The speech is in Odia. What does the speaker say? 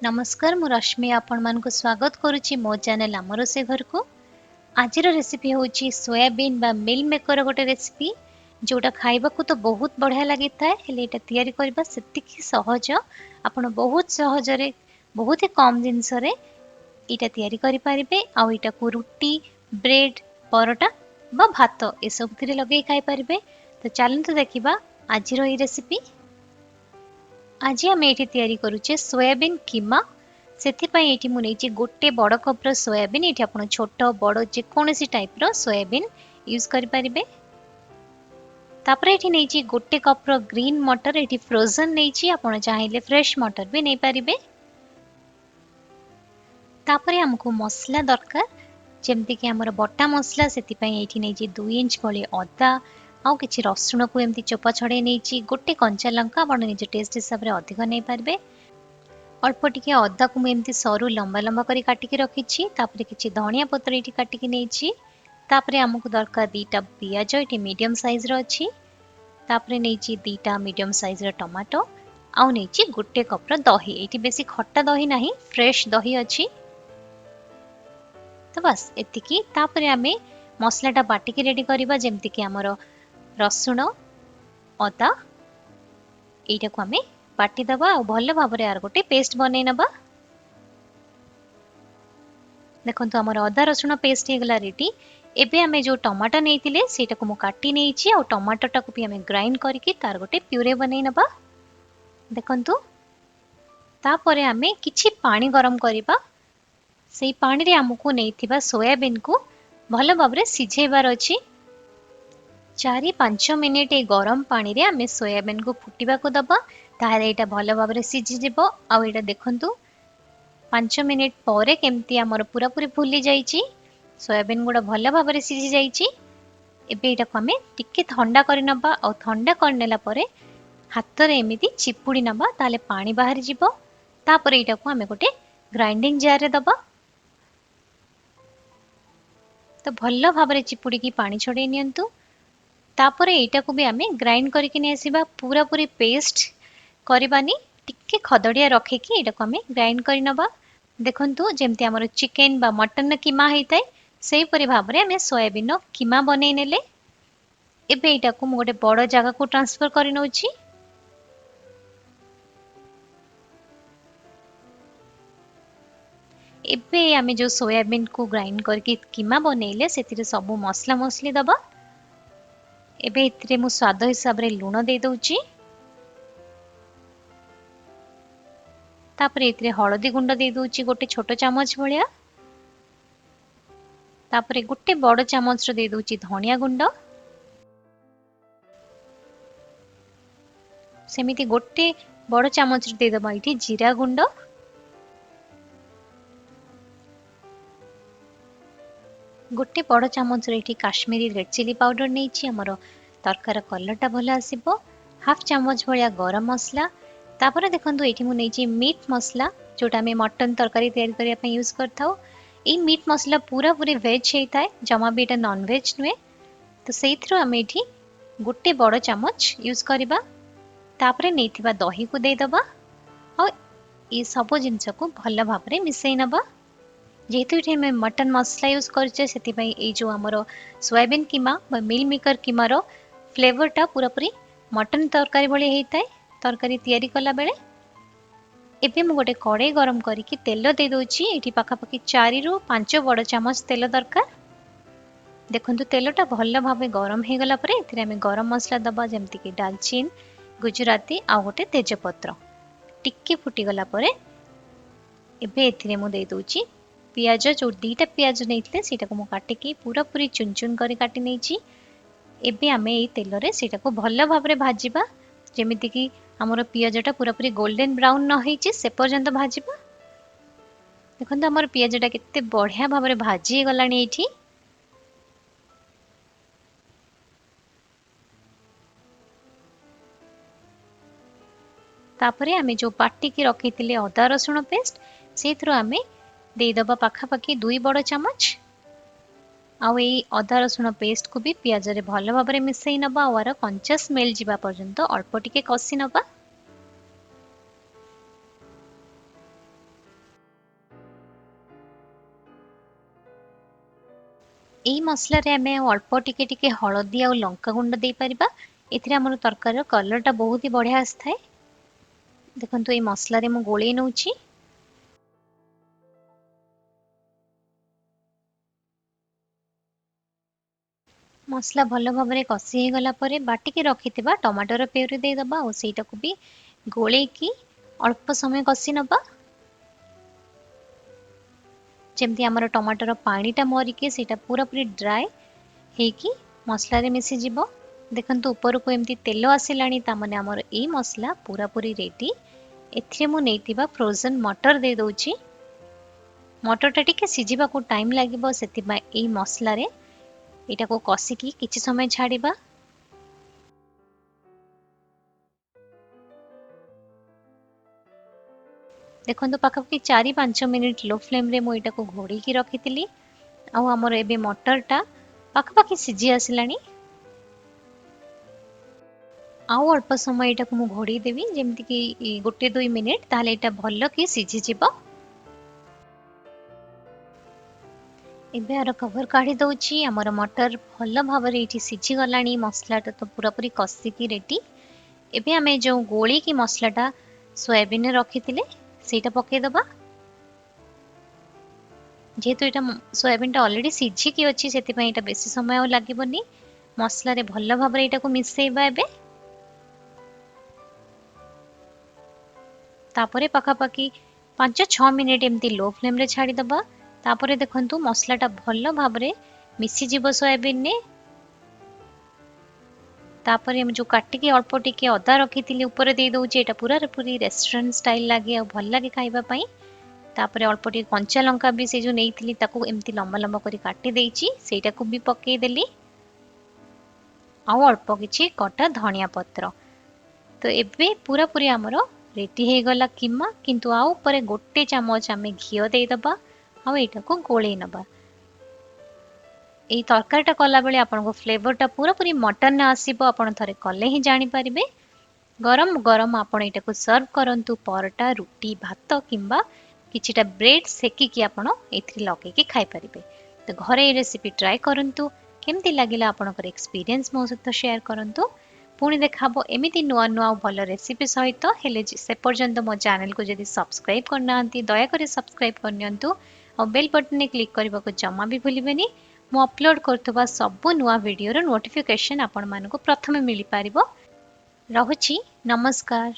ନମସ୍କାର, ମୁଁ ରଶ୍ମି ଆପଣମାନଙ୍କୁ ସ୍ୱାଗତ କରୁଛି ମୋ ଚ୍ୟାନେଲ୍ ଆମ ରୋଷେଇ ଘରକୁ। ଆଜିର ରେସିପି ହେଉଛି ସୋୟାବିନ୍ ବା ମିଲ୍ ମେକର ଗୋଟେ ରେସିପି, ଯେଉଁଟା ଖାଇବାକୁ ତ ବହୁତ ବଢ଼ିଆ ଲାଗିଥାଏ, ହେଲେ ଏଇଟା ତିଆରି କରିବା ସେତିକି ସହଜ। ଆପଣ ବହୁତ ସହଜରେ ବହୁତ ହି କମ୍ ଜିନିଷରେ ଏଇଟା ତିଆରି କରିପାରିବେ, ଆଉ ଏଇଟାକୁ ରୁଟି, ବ୍ରେଡ୍, ପରଟା ବା ଭାତ ଏସବୁଥିରେ ଲଗେଇ ଖାଇପାରିବେ। ତ ଚାଲନ୍ତୁ ଦେଖିବା ଆଜିର ଏଇ ରେସିପି। ଆଜି ଆମେ ଏଇଠି ତିଆରି କରୁଛେ ସୋୟାବିନ୍ କିମା। ସେଥିପାଇଁ ଏଇଠି ମୁଁ ନେଇଛି ଗୋଟେ ବଡ଼ କପ୍ର ସୋୟାବିନ୍। ଏଇଠି ଆପଣ ଛୋଟ ବଡ଼ ଯେକୌଣସି ଟାଇପ୍ର ସୋୟାବିନ୍ ୟୁଜ୍ କରିପାରିବେ। ତାପରେ ଏଠି ନେଇଛି ଗୋଟେ କପ୍ର ଗ୍ରୀନ୍ ମଟର, ଏଠି ଫ୍ରୋଜନ୍ ନେଇଛି, ଆପଣ ଚାହିଁଲେ ଫ୍ରେଶ୍ ମଟର ବି ନେଇପାରିବେ। ତାପରେ ଆମକୁ ମସଲା ଦରକାର, ଯେମିତିକି ଆମର ବଟା ମସଲା। ସେଥିପାଇଁ ଏଇଠି ନେଇଛି 2 ଇଞ୍ଚ ଭଳି ଅଦା, ଆଉ କିଛି ରସୁଣକୁ ଏମିତି ଚୋପା ଛଡ଼େଇ ନେଇଛି, ଗୋଟେ କଞ୍ଚା ଲଙ୍କା, ଆପଣ ନିଜ ଟେଷ୍ଟ ହିସାବରେ ଅଧିକ ନେଇପାରିବେ। ଅଳ୍ପ ଟିକେ ଅଦାକୁ ମୁଁ ଏମିତି ସରୁ ଲମ୍ବା ଲମ୍ବା କରି କାଟିକି ରଖିଛି। ତାପରେ କିଛି ଧନିଆ ପତ୍ର ଏଇଠି କାଟିକି ନେଇଛି। ତାପରେ ଆମକୁ ଦରକାର 2ଟା ପିଆଜ, ଏଠି ମିଡ଼ିୟମ୍ ସାଇଜ୍ର ଅଛି। ତାପରେ ନେଇଛି 2ଟା ମିଡ଼ିୟମ୍ ସାଇଜ୍ର ଟମାଟୋ, ଆଉ ନେଇଛି ଗୋଟେ କପ୍ର ଦହି। ଏଇଠି ବେଶୀ ଖଟା ଦହି ନାହିଁ, ଫ୍ରେଶ୍ ଦହି ଅଛି। ତ ବାସ୍ ଏତିକି। ତାପରେ ଆମେ ମସଲାଟା ବାଟିକି ରେଡ଼ି କରିବା, ଯେମିତିକି ଆମର ରସୁଣ, ଅଦା, ଏଇଟାକୁ ଆମେ ବାଟିଦେବା ଆଉ ଭଲ ଭାବରେ ଆର ଗୋଟେ ପେଷ୍ଟ ବନେଇ ନେବା। ଦେଖନ୍ତୁ ଆମର ଅଦା ରସୁଣ ପେଷ୍ଟ ହେଇଗଲା ରେଡ଼ି। ଏବେ ଆମେ ଯେଉଁ ଟମାଟୋ ନେଇଥିଲେ ସେଇଟାକୁ ମୁଁ କାଟି ନେଇଛି, ଆଉ ଟମାଟୋଟାକୁ ବି ଆମେ ଗ୍ରାଇଣ୍ଡ କରିକି ତାର ଗୋଟେ ପ୍ୟୁରେ ବନେଇ ନେବା। ଦେଖନ୍ତୁ ତାପରେ ଆମେ କିଛି ପାଣି ଗରମ କରିବା। ସେଇ ପାଣିରେ ଆମକୁ ନେଇଥିବା ସୋୟାବିନ୍କୁ ଭଲ ଭାବରେ ସିଝେଇବାର ଅଛି। 4-5 ମିନିଟ୍ ଏଇ ଗରମ ପାଣିରେ ଆମେ ସୋୟାବିନ୍କୁ ଫୁଟିବାକୁ ଦେବା, ତାହେଲେ ଏଇଟା ଭଲ ଭାବରେ ସିଝିଯିବ। ଆଉ ଏଇଟା ଦେଖନ୍ତୁ 5 ମିନିଟ୍ ପରେ କେମିତି ଆମର ପୁରାପୁରି ଫୁଲି ଯାଇଛି, ସୋୟାବିନ୍ ଗୁଡ଼ା ଭଲ ଭାବରେ ସିଝି ଯାଇଛି। ଏବେ ଏଇଟାକୁ ଆମେ ଟିକେ ଥଣ୍ଡା କରିନେବା, ଆଉ ଥଣ୍ଡା କରିନେଲା ପରେ ହାତରେ ଏମିତି ଚିପୁଡ଼ି ନେବା, ତାହେଲେ ପାଣି ବାହାରିଯିବ। ତାପରେ ଏଇଟାକୁ ଆମେ ଗୋଟେ ଗ୍ରାଇଣ୍ଡିଙ୍ଗ ଜାର୍ରେ ଦେବା। ତ ଭଲ ଭାବରେ ଚିପୁଡ଼ିକି ପାଣି ଛଡ଼େଇ ନିଅନ୍ତୁ। ତାପରେ ଏଇଟାକୁ ବି ଆମେ ଗ୍ରାଇଣ୍ଡ କରିକି ନେଇ ଆସିବା। ପୁରାପୁରି ପେଷ୍ଟ କରିବାନି, ଟିକେ ଖଦଡ଼ିଆ ରଖିକି ଏଇଟାକୁ ଆମେ ଗ୍ରାଇଣ୍ଡ କରିନେବା। ଦେଖନ୍ତୁ ଯେମିତି ଆମର ଚିକେନ୍ ବା ମଟନ୍ର କିମା ହେଇଥାଏ, ସେହିପରି ଭାବରେ ଆମେ ସୋୟାବିନ୍ର କିମା ବନେଇ ନେଲେ। ଏବେ ଏଇଟାକୁ ମୁଁ ଗୋଟେ ବଡ଼ ଜାଗାକୁ ଟ୍ରାନ୍ସଫର କରିନେଉଛି। ଏବେ ଆମେ ଯେଉଁ ସୋୟାବିନ୍କୁ ଗ୍ରାଇଣ୍ଡ କରିକି କିମା ବନେଇଲେ ସେଥିରେ ସବୁ ମସଲା ମସଲି ଦେବା। ଏବେ ଏଥିରେ ମୁଁ ସ୍ୱାଦ ହିସାବରେ ଲୁଣ ଦେଇଦେଉଛି। ତାପରେ ଏଥିରେ ହଳଦୀ ଗୁଣ୍ଡ ଦେଇଦେଉଛି ଗୋଟେ ଛୋଟ ଚାମଚ ଭଳିଆ। ତାପରେ ଗୋଟେ ବଡ଼ ଚାମଚର ଦେଇଦେଉଛି ଧନିଆ ଗୁଣ୍ଡ। ସେମିତି ଗୋଟେ ବଡ଼ ଚାମଚର ଦେଇଦେବା ଏଇଠି ଜିରା ଗୁଣ୍ଡ। ଗୋଟେ ବଡ଼ ଚାମଚର ଏଇଠି କାଶ୍ମୀରୀ ରେଡ୍ ଚିଲି ପାଉଡର ନେଇଛି, ଆମର ତରକାର କଲର୍ଟା ଭଲ ଆସିବ। ହାଫ୍ ଚାମଚ ଭଳିଆ ଗରମ ମସଲା। ତାପରେ ଦେଖନ୍ତୁ ଏଇଠି ମୁଁ ନେଇଛି ମିଟ୍ ମସଲା, ଯେଉଁଟା ଆମେ ମଟନ୍ ତରକାରୀ ତିଆରି କରିବା ପାଇଁ ୟୁଜ୍ କରିଥାଉ। ଏଇ ମିଟ୍ ମସଲା ପୁରାପୁରି ଭେଜ୍ ହେଇଥାଏ, ଜମା ବି ଏଇଟା ନନ୍ଭେଜ୍ ନୁହେଁ। ତ ସେଇଥିରୁ ଆମେ ଏଇଠି ଗୋଟେ ବଡ଼ ଚାମଚ ୟୁଜ୍ କରିବା। ତାପରେ ନେଇଥିବା ଦହିକୁ ଦେଇଦେବା, ଆଉ ଏସବୁ ଜିନିଷକୁ ଭଲ ଭାବରେ ମିଶାଇ ନେବା। ଯେହେତୁ ଏଠି ଆମେ ମଟନ୍ ମସଲା ୟୁଜ୍ କରିଛେ, ସେଥିପାଇଁ ଏଇ ଯେଉଁ ଆମର ସୋୟାବିନ୍ କିମା ବା ମିଲ୍ ମେକର୍ କିମାର ଫ୍ଲେଭରଟା ପୁରାପୁରି ମଟନ୍ ତରକାରୀ ଭଳି ହେଇଥାଏ ତରକାରୀ ତିଆରି କଲାବେଳେ। ଏବେ ମୁଁ ଗୋଟେ କଡ଼େଇ ଗରମ କରିକି ତେଲ ଦେଇଦେଉଛି। ଏଇଠି ପାଖାପାଖି 4ରୁ 5 ବଡ଼ ଚାମଚ ତେଲ ଦରକାର। ଦେଖନ୍ତୁ ତେଲଟା ଭଲ ଭାବେ ଗରମ ହେଇଗଲା ପରେ ଏଥିରେ ଆମେ ଗରମ ମସଲା ଦେବା, ଯେମିତିକି ଡାଲଚିନି, ଗୁଜୁରାତି ଆଉ ଗୋଟେ ତେଜପତ୍ର। ଟିକେ ଫୁଟିଗଲା ପରେ ଏବେ ଏଥିରେ ମୁଁ ଦେଇଦେଉଛି ପିଆଜ। ଯେଉଁ 2ଟା ପିଆଜ ନେଇଥିଲେ ସେଇଟାକୁ ମୁଁ କାଟିକି ପୁରାପୁରି ଚୁନ ଚୁନ କରି କାଟି ନେଇଛି। ଏବେ ଆମେ ଏଇ ତେଲରେ ସେଇଟାକୁ ଭଲ ଭାବରେ ଭାଜିବା, ଯେମିତିକି ଆମର ପିଆଜଟା ପୁରାପୁରି ଗୋଲ୍ଡେନ୍ ବ୍ରାଉନ୍ ନ ହେଇଛି ସେ ପର୍ଯ୍ୟନ୍ତ ଭାଜିବା। ଦେଖନ୍ତୁ ଆମର ପିଆଜଟା କେତେ ବଢ଼ିଆ ଭାବରେ ଭାଜି ହେଇଗଲାଣି ଏଇଠି। ତାପରେ ଆମେ ଯେଉଁ ବାଟିକି ରଖିଥିଲେ ଅଦା ରସୁଣ ପେଷ୍ଟ, ସେଇଥିରୁ ଆମେ ଦେଇଦେବା ପାଖାପାଖି 2 ବଡ଼ ଚାମଚ। ଆଉ ଏଇ ଅଦା ରସୁଣ ପେଷ୍ଟକୁ ବି ପିଆଜରେ ଭଲ ଭାବରେ ମିଶାଇ ନେବା, ଆଉ ଆର କଞ୍ଚା ସ୍ମେଲ୍ ଯିବା ପର୍ଯ୍ୟନ୍ତ ଅଳ୍ପ ଟିକେ କଷି ନେବା। ଏଇ ମସଲାରେ ଆମେ ଅଳ୍ପ ଟିକେ ଟିକେ ହଳଦୀ ଆଉ ଲଙ୍କା ଗୁଣ୍ଡ ଦେଇପାରିବା। ଏଥିରେ ଆମର ତରକାରୀର କଲର୍ଟା ବହୁତ ହି ବଢ଼ିଆ ଆସିଥାଏ। ଦେଖନ୍ତୁ ଏଇ ମସଲାରେ ମୁଁ ଗୋଳେଇ ନେଉଛି। ମସଲା ଭଲ ଭାବରେ କଷି ହେଇଗଲା ପରେ ବାଟିକି ରଖିଥିବା ଟମାଟୋର ପ୍ୟୁରି ଦେଇଦେବା ଆଉ ସେଇଟାକୁ ବି ଗୋଳେଇକି ଅଳ୍ପ ସମୟ କଷି ନେବା, ଯେମିତି ଆମର ଟମାଟୋର ପାଣିଟା ମରିକି ସେଇଟା ପୁରାପୁରି ଡ୍ରାଏ ହେଇକି ମସଲାରେ ମିଶିଯିବ। ଦେଖନ୍ତୁ ଉପରକୁ ଏମିତି ତେଲ ଆସିଲାଣି, ତାମାନେ ଆମର ଏଇ ମସଲା ପୁରାପୁରି ରେଡ଼ି। ଏଥିରେ ମୁଁ ନେଇଥିବା ଫ୍ରୋଜେନ୍ ମଟର ଦେଇଦେଉଛି। ମଟରଟା ଟିକେ ସିଝିବାକୁ ଟାଇମ୍ ଲାଗିବ, ସେଥିପାଇଁ ଏଇ ମସଲାରେ ଏଇଟାକୁ କଷିକି କିଛି ସମୟ ଛାଡ଼ିବା। ଦେଖନ୍ତୁ ପାଖାପାଖି 4-5 ମିନିଟ୍ ଲୋ ଫ୍ଲେମ୍ରେ ମୁଁ ଏଇଟାକୁ ଘୋଡ଼େଇକି ରଖିଥିଲି ଆଉ ଆମର ଏବେ ମଟରଟା ପାଖାପାଖି ସିଝି ଆସିଲାଣି। ଆଉ ଅଳ୍ପ ସମୟ ଏଇଟାକୁ ମୁଁ ଘୋଡ଼େଇ ଦେବି, ଯେମିତିକି 1-2 ମିନିଟ୍, ତାହେଲେ ଏଇଟା ଭଲ କି ସିଝିଯିବ। ଏବେ ଆର କଭର କାଢ଼ି ଦେଉଛି। ଆମର ମଟର ଭଲ ଭାବରେ ଏଇଠି ସିଝିଗଲାଣି, ମସଲାଟା ତ ପୁରାପୁରି କଷିକି ରେଡ଼ି। ଏବେ ଆମେ ଯେଉଁ ଗୋଳେଇକି ମସଲାଟା ସୋୟାବିନରେ ରଖିଥିଲେ ସେଇଟା ପକାଇଦେବା। ଯେହେତୁ ଏଇଟା ସୋୟାବିନଟା ଅଲରେଡ଼ି ସିଝିକି ଅଛି, ସେଥିପାଇଁ ଏଇଟା ବେଶୀ ସମୟ ଆଉ ଲାଗିବନି। ମସଲାରେ ଭଲ ଭାବରେ ଏଇଟାକୁ ମିଶାଇବା ଏବେ। ତାପରେ ପାଖାପାଖି 5-6 ମିନିଟ୍ ଏମିତି ଲୋ ଫ୍ଲେମ୍ରେ ଛାଡ଼ିଦେବା। ତାପରେ ଦେଖନ୍ତୁ ମସଲାଟା ଭଲ ଭାବରେ ମିଶିଯିବ ସୋୟାବିନରେ। ତାପରେ ମୁଁ ଯେଉଁ କାଟିକି ଅଳ୍ପ ଟିକେ ଅଦା ରଖିଥିଲି ଉପରେ ଦେଇଦେଉଛି। ଏଇଟା ପୁରାପୁରି ରେଷ୍ଟୁରାଣ୍ଟ ଷ୍ଟାଇଲ୍ ଲାଗେ ଆଉ ଭଲ ଲାଗେ ଖାଇବା ପାଇଁ। ତାପରେ ଅଳ୍ପ ଟିକେ କଞ୍ଚା ଲଙ୍କା ବି ସେ ଯେଉଁ ନେଇଥିଲି ତାକୁ ଏମିତି ଲମ୍ବା ଲମ୍ବା କରି କାଟି ଦେଇଛି, ସେଇଟାକୁ ବି ପକେଇଦେଲି। ଆଉ ଅଳ୍ପ କିଛି କଟା ଧନିଆ ପତ୍ର। ତ ଏବେ ପୁରାପୁରି ଆମର ରେଡ଼ି ହେଇଗଲା କିମା। କିନ୍ତୁ ଆଉ ଉପରେ 1 ଚାମଚ ଆମେ ଘିଅ ଦେଇଦେବା ଆଉ ଏଇଟାକୁ ଗୋଳେଇ ନେବା। ଏଇ ତରକାରୀଟା କଲାବେଳେ ଆପଣଙ୍କୁ ଫ୍ଲେଭରଟା ପୁରାପୁରି ମଟନ୍ ଆସିବ, ଆପଣ ଥରେ କଲେ ହିଁ ଜାଣିପାରିବେ। ଗରମ ଗରମ ଆପଣ ଏଇଟାକୁ ସର୍ଭ କରନ୍ତୁ ପରଟା, ରୁଟି, ଭାତ କିମ୍ବା କିଛିଟା ବ୍ରେଡ୍ ସେକିକି ଆପଣ ଏଥିରେ ଲଗେଇକି ଖାଇପାରିବେ। ତ ଘରେ ଏଇ ରେସିପି ଟ୍ରାଏ କରନ୍ତୁ। କେମିତି ଲାଗିଲା ଆପଣଙ୍କର ଏକ୍ସପିରିଏନ୍ସ ମୋ ସହିତ ସେୟାର କରନ୍ତୁ। ପୁଣି ଦେଖାହବ ଏମିତି ନୂଆ ନୂଆ ଆଉ ଭଲ ରେସିପି ସହିତ। ହେଲେ ସେ ପର୍ଯ୍ୟନ୍ତ ମୋ ଚ୍ୟାନେଲକୁ ଯଦି ସବସ୍କ୍ରାଇବ୍ କରିନାହାନ୍ତି ଦୟାକରି ସବସ୍କ୍ରାଇବ୍ କରିନିଅନ୍ତୁ ଆଉ ବେଲ୍ ବଟନ୍ରେ କ୍ଲିକ୍ କରିବାକୁ ଜମା ବି ଭୁଲିବେନି। ମୁଁ ଅପଲୋଡ଼ କରୁଥିବା ସବୁ ନୂଆ ଭିଡ଼ିଓର ନୋଟିଫିକେସନ୍ ଆପଣମାନଙ୍କୁ ପ୍ରଥମେ ମିଳିପାରିବ। ରହୁଛି, ନମସ୍କାର।